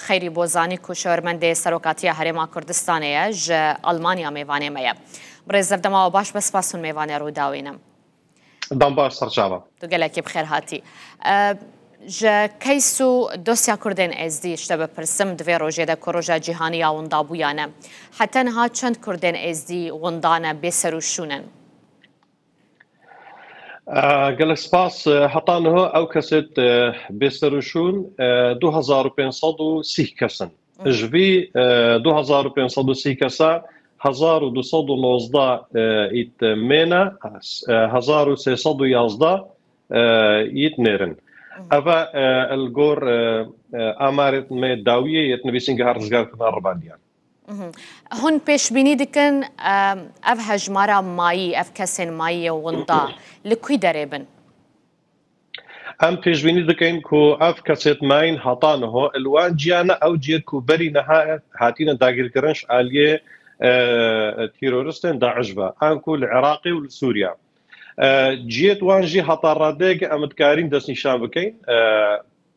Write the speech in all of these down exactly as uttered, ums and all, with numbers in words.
Xeyrî Bozanî ku şawermendê Serokatiya Herêma Kurdistanê ye, ji Almanya mêvanê me ye. Birêz, ev dema we baş be, spas hûn mêvanê Rûdawê ne. Dem baş, serçava. Tu gelekî bi xêr hatî. E, ji keys û dosya Kurdên Êzdî ji te bipirsim, di vê rojê de ku roja cîhanî ya windabûyan e, heta niha çend Kurdên Êzdî winda ne, bê ser û şûn in? E, gelek spas. E, heta niha ew kesêt, e, bê ser û şûn, e, du hezar û pênc sed û sî kes in. Mhm. Ji vî, e, du hezar û pênc sed û sî kesa, hezar û du sed û nozdeh, e, ît mê ne, e, hezar û sê sed û yazdeh, e, ît nêr in. Mhm. Ev e, e, li gor, e, e, amarên me dawiyê yê di nivîsîngeha rizgarkirina rivandiyan. Mhm. Hûn pêşbînî dikin, em, ev hejmara mayî, ev kesên mayî yê winda li kû derê bin? Em pêşbînî dikin ku ev kesêt mayîn heta niha li wan ciyana ew ciyêt ku berî niha hatine dagirkirin ji aliyê, e, teroristên DAIŞ ve, an ku li Iraqê û li Sûriye. E, ciyêt wan jî heta radeyeke em dikarîn destnîşan bikin. E,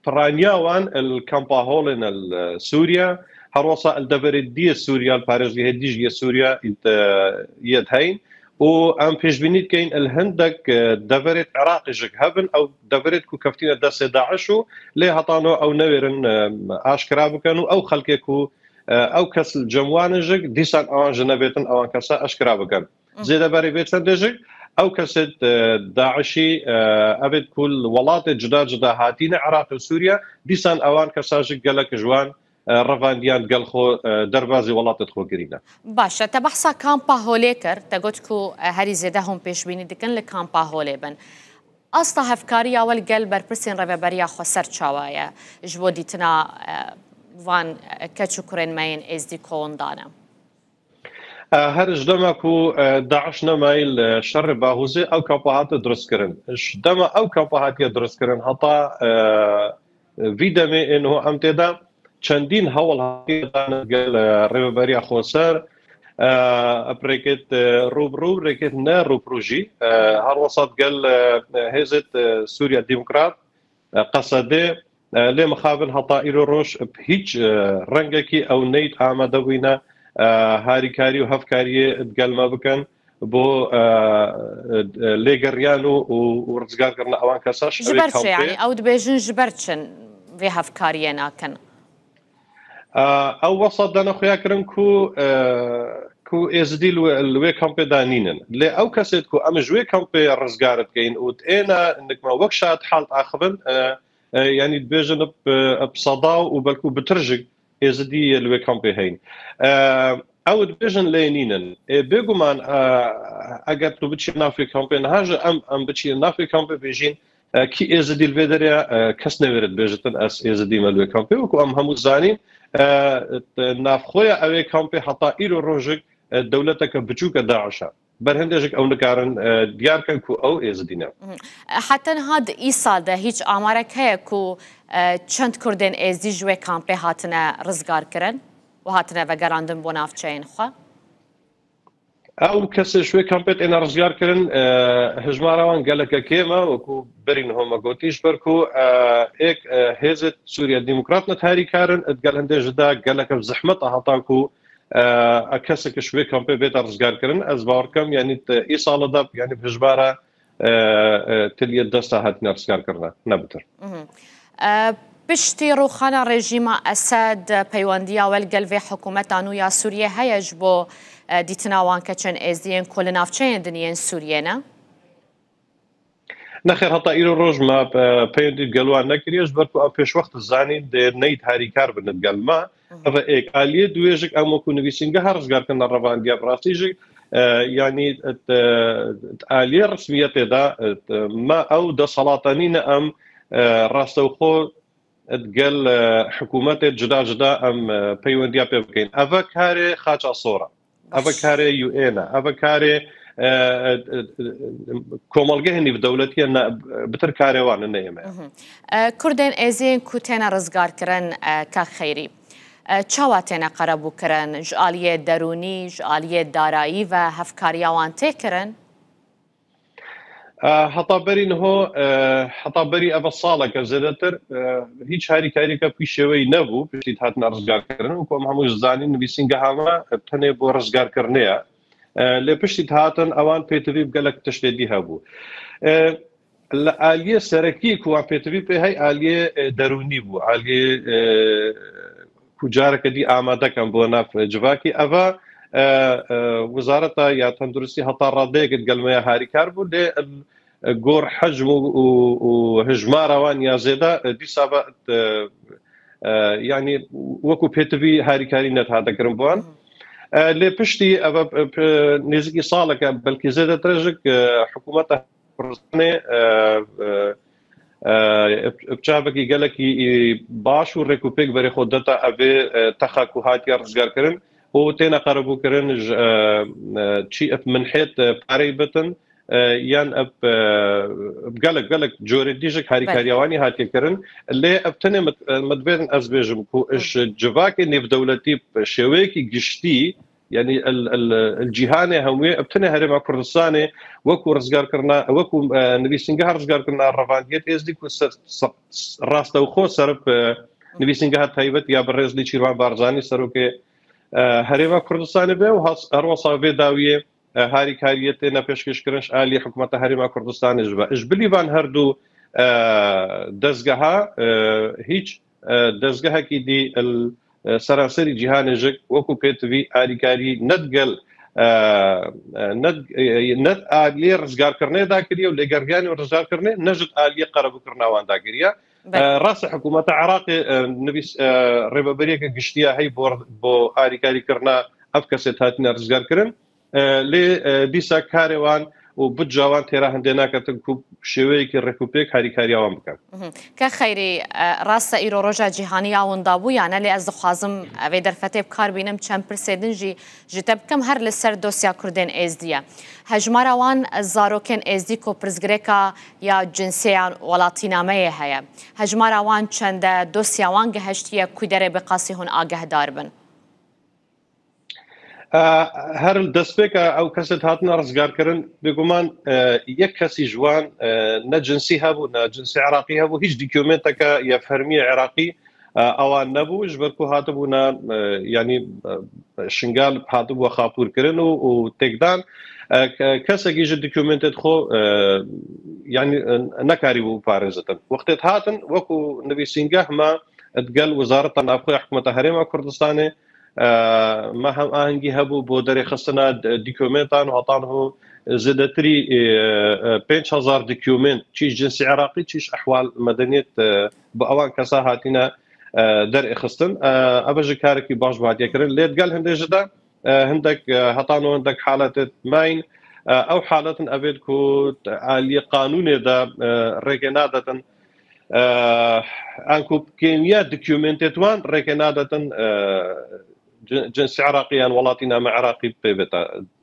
piraniya wan li kampa holên li Sûriye, her wesa li deverê dî yê Sûriye, li parêzgehê dî jî yê Sûriye, ît, e, yê diheyn. Û em pêşbînî dikeyn li hindek, e, deverêt Iraqê jî hebin, ew deverêt ku keftîne destê DAIŞ û lê heta no ew newêrin, e, aşkera bikin û ew xelkê ku, e, ew kes li cem wan in jî dîsan ewan ji nebêtin ewan kesa aşkera bikin. Mhm. Zêde berê vê çendê jî ew kesê, e, DAIŞî, e, evêt ku li welatê cuda cuda hatîne Iraq û Sûriye, dîsan ewan kesa jî gelek ji wan, e, revandiyan gel xwe, e, derbazî welatê xwe kirîne. Baş e, te behsa kampa holê kir, te got ku, e, herî zêde hûn pêşbînî dikin li kampa holê bin. Asta hevkariya we li gel berpirsên Rêveberiya Xweser çawa ye ji bo dîtina, e, van, e, keç û kurên me yên Êzdî ku winda ne? E, her ji dema ku, e, DAIŞ nemayî li şerê Bahûzê ew kampa hate dirustkirin. Ji dema ew kampa hatiye dirustkirin heta, e, vî demê ê niho em tê de çendîn hewl hatiye dan gel, e, Rêveberiya Xweser, e, bi rêkêt, e, rû bi rû, rêkêt ne rû bi rû jî, e, her wesat gel, e, hêzêt, e, Sûriya Demokrat, e, Qesedê, e, lê mixabin heta îro roj bi hîç, e, rengekî ew neyt amade bûyne, e, harîkarî û hevkariyê digel me bikin bo, e, e, lêgeriyan û, û, û rizgarkirina ewan kesa ji Ji ber çi, yanî ew dibêjin ji ber çi vê hevkariyê nakin? E, ew wesat dane xuya kirin ku, e, ku Êzidî li wê, li wê kampê de nînin. Lê ew kesêt ku em ji wê kampê rizgar dikeyin û diêne nikme wek şahid hal diaxivin, e, e, yanî dibêjin bi, bi seda û belkû bitir jî Êzidî li wê kampê heyn. E, ew dibêjin lê nînin. Ê, bêguman, e, eger tu biçî navê kampê niha jî em, em biçî navê kampê bêjîn, e, kî Êzidî li vê derê ye, e, kes newêre dibêjitin ez Êzidî me li wê kampê. Wekû em hemû zanîn, e, navxweya ew ê kampê heta îro rojik, e, dewleteke biçûk e DAIŞ e. Berhindê jî ew nikarin, e, diyar kin ku ew Êzidî ne. Mhm. Heta niha di îsal de hîç amarek heye ku, e, çend Kurdên Êzdî ji wê kampê hatine rizgarkirin û hatine vegerandin bo navçeyên xwe? Ew kesê ji wê kampê têne rizgarkirin, e, hejmara wan geleke kêm e, wekû berî niho me gotî, ji ber ku, e, êk, e, hêzê Sûriya Demokrat ne tarîkar in, di gel hindê jî de geleke bi zehmet e heta ku, e, e, kesek ji wê kampê bête rizgarkirin. Ez bawer dikim, yanî te îsala de, yanî bi hejmara, e, e, tiliyê desta hatine rizgarkirine, ne bitir. Mhm. E, piştî rûxana rejîma Esed, peywendiya we li gel vê hikûmeta nû ya Sûriyê heye ji bo, e, dîtina wan keçên Êzdiyên ku li navçeyên din yên Sûriyê ne? Nexêr, heta îro roj me, e, peyndî digel wan nekiriye, ji ber ku em pêşwext zanîn dê neyt harîkar bin digel me. Mhm. Ev êk aliyê, duwê jî em wekû nivîsîngeha rizgarkirina revandiya bi rastî jî, e, yanî, e, aliyê resmiyetê de, e, me ew desthilata nîne em, e, rastewxo digel, e, hikûmetê cuda cuda em, e, peywendiya pê bikeyn. Ev e karê Xaça Sor e. Ev e karê U N e. Ev e karê, e, e, e, komelgehê nîvdewletî ye, ne, bitir karê wan e, ne yê me ye. Mhm. E, Kurdên Êziyên ku têne rizgarkirin, e, kak Xeyrî, e, çawa têne qerebûkirin? Ji aliyê derûnî, ji aliyê darayî ve hevkariya wan tê kirin? E, heta berî niho, e, heta berî eve saleke zêdetir, e, hîç harîkariyeke pî şêweyî nebû, piştî hatina rizgarkirin. Wekû em hemû zanîn, nivîsîngeha me, e, tenê bo rizgarkirinê ye. E, lê piştî hatin ewan pêtivî bi gelek tiştê dî hebû. E, li aliyê serekî ku wan pêtivî pê hey aliyê, e, derûnî bû, aliyê, e, ku careke dî amade ken bo nav civakî. Eva, e, e, wizareta ya tenduristî heta radeyekê digel me ya harîkar bû, lê, e, gor hecm û, û, û hijmara wan ya zêde, e, dîsa ve, e, e, yanî wekû pêtivî harîkarî nedihate kirin bi wan. E, lê piştî eve, e, p-, nêzîkî saleke belkî zêdetir jik, e, hikûmeta Kurdistanê, e, e, e, bi çavekî gelekî, e, baş û rêkûpêk berê xwe deta evê, e, texa ku hatiye rizgarkirin û têne qerebûkirin ji, e, e, çî ep minhêt, e, pareyê bitin, e, yan ep, e, bi gelek, gelek corê dî jik harîkariya Belê. wanî hatiye kirin. Lê ev tenê min, e, min divêrin ez bêjim ku Hı. ji civakê nêvdewletî bi şêweyekî giştî, yanî el, el, el cîhanê hemûyê, ev tenê herêma Kurdistanê wekû rizgarkirina, wekû, e, nivîsîngeha rizgarkirina revandiyet êzdî ku ser, ser, rastewxo serif, e, nivîsîngeha taybet ya birêz Nêçîrvan Barzanî serokê, e, herêma Kurdistanê be û has-, her wesa vê dawiyê, e, harîkariyê têne pêşkêşkirin ji alî hikûmeta herêma Kurdistanê ji ve. Ji bilî van her du, e, dezgeha, e, hîç, e, dezgehekî dî il, e, seranserî cîhanê jik wekû pêtivî harîkarî ne digel, e, e, ne, e, ne aliyê rizgarkirinê dakiriye û lêgergiyanê rizgarkirinê ne jî aliyê qerebûkirina wan dakiriye. Belê. E, rast e, hikûmeta Iraqê, e, nivîs, e, rêveberiyeke giştî ya hey bo, bo harîkarîkirina ev kesê hatine rizgarkirin. E, lê, e, dîsa karê wan û budca wan têra hindê naketin ku şêweyekî rêkûpêk harîkariya wan bikin. Mhm. Ke xeyrî, e, rast e îro roja cîhanî ya winda bû ya ne, lê ez dixwazim vê derfetê bi kar bînim çend pirsê din jî ji te bikim, her li ser dosya Kurdên Êzdî ye. Hejmara wan zarokên Êzdî ku pirsgirêka ya cinsê yan welatînameyê heye. Hejmara wan çend e, dosya wan gihiştiye ku derê bi qasî hûn agehdar bin? E, her li destpêka ew kesê hatine rizgarkirin, bêguman, e, yek kesî ji wan, e, ne cinsî hebû, ne cinsî Iraqî hebû, hîç dokûmenteke ya fermî ya Iraqî, e, ewan nebû, ji ber ku hatibûne, e, yanî, e, Şingal hatibû xapûrkirin û, û têkdan. E, ke-, kesekî ji dokûmentê xwe, e, yanî, e, nekarîbû biparêzitin. Wextê hatin, wekû nivîsîngeh me digel Wezareta Navxwe ya Hikûmeta Herêma Kurdistanê, e, me hemahengî hebû bo derêxistina d-, dokûmentan û heta niho zêdetirî, e, e, pênc hezar dokûment, çî ji cinsî Iraqî, çî ji ehwal medeniyet, e, bi ewan kesa hatine, e, derêxistin. E, ev jî karekî baş bi hatiye kirin. Lê digel hindê jî de, e, hindek, e, heta niho hindek haletê mayîn. E, ew haletin evêt ku aliyê qanûnê de, e, rêkê nadetin. E, anku kêmiya dokûmentê wan rêkê nadetin, e, cin-, cinsî Iraqî yan welatîname Iraqî pê bête,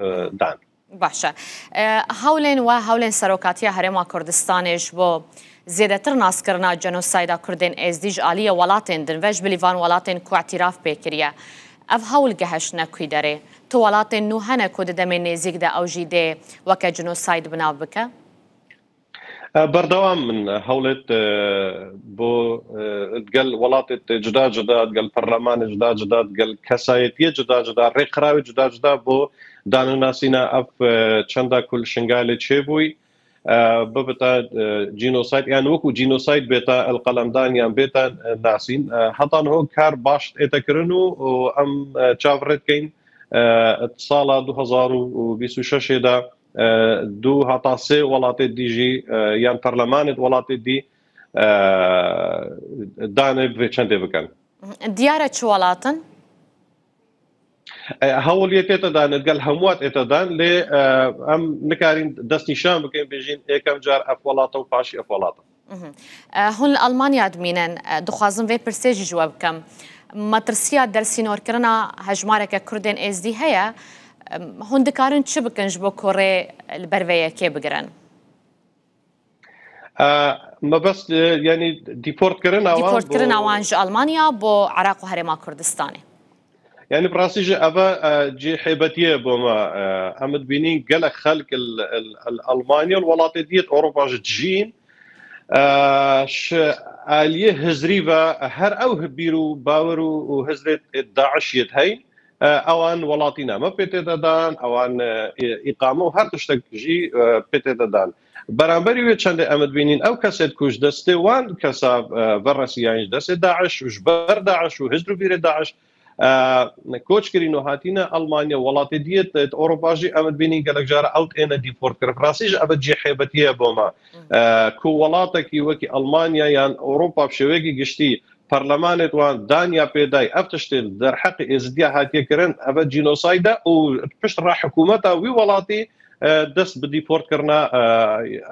e, dan. Baş e. E, hewlên we, hewlên Serokatiya Herêma Kurdistanê ji bo zêdetir naskirina cenosayda Kurdên Êzdî ji aliyê welatên din ve, ji bilî van welatên ku îtîraf pê kiriye. Ev hewl gehiştine kû derê? Tu welatên nû hene ku di demên nêzîk de ew jî dê weke cenosayd bi nav bike? E, berdewam in hewlêt, e, bo, e, digel welatê cuda cuda, digel perlemanê cuda cuda, digel kesayetiyê cuda cuda, rêkxirawê cuda cuda bo danenasîna ev, e, çenda ku li Şingalê çêbûyî, e, bibite, e, cînosayd, yan wekû cînosayd bête elqelemdan yan bête, e, nasîn. E, heta niho kar baş ête kirin û, û em, e, çav rê dikeyin, e, sala du hezar û bîst û şeş de, e, du heta sê welatê dî jî, e, yan perlemanê welatê dî, e, danê vê çendê bikin. Diyar e çi welatin? E, hewliyê tête dan, gel hemû tête dan, lê, e, em nikarîn destnîşan bikin, bêjin êkem car ev welata û paşî ev welata. Mhm. E, hûn li Almanya dimînin, e, dixwazim vê pirsê jî ji we bikim. Metirsiya dersînorkirina hejmareke Kurdên Êzdî heye, em, hûn dikarin çi bikin ji bo ku rê li ber vê yekê bigirin? E, mebest, e, yanî dîportkirina wan Dîportkirina bo wan ji Almanya bo Iraq û Herêma Kurdistanê. Yanî bi rastî jî eve, e, cihê hêbetiyê bo me. E, em dibînin gelek xelk li, li, li Almanya, li welatê diyê di Ewropa jî dijîn. E, ji aliyê hizrî ve her ew bîr û bawer û, û hizrê DAIŞ yê diheyn, e, ewan welatî name pê tê de dan, ewan, e, î-, îqame û her tiştek jî, e, pê tê de dan. Beramberî wê çendê em dibînin ew kesê ku ji destê wan kesa, e, veresî yan ji destê DAIŞ û ji ber DAIŞ û hizr û bîrê DAIŞ, e, koç kirîn û hatîne Almanya, welatê diyê di, di Ewropa jî em dibînin gelek cara ew têne dîport kirin. Rastî jî ev cihê hêbetiyê bo me. E, ku welatekî wekî Almanya yan Ewropa bi şêweyekî giştî perlemanê wan danya pê day, ev tiştê li derheqê Êzidiya hatiye kirin, ev cînosayd e û pişt re hikûmeta wî welatî, e, dest bi dîport kirina, e,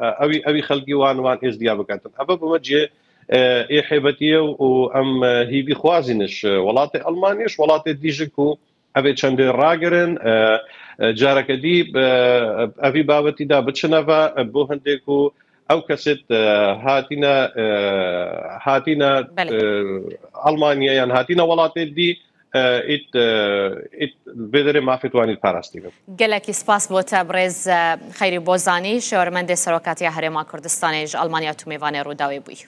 e, ewî, ewî xelkî wan, wan Êzidiya biketin. Ev bo me cihê, e, ê hêbetiyê û em, e, hîvî xwazîn ji welatê Almanya, ji welatê dî jî ku ev ê çendê ragirin, e, e, careke dî, e, evî babetî de biçine ve, e, bo hindê ku ew kesê, e, hatine, e, hatine, Belê. e, Almanya yan hatine welatê dî, e, ît, e, ît vê derê mafê twanî parastî bin. Gelekî spas bo te birêz, e, Xeyrî Bozanî, şêwirmendê Serokatiya Herêma Kurdistanê ji Almanya tu mêvanê Rûdawê bûyî.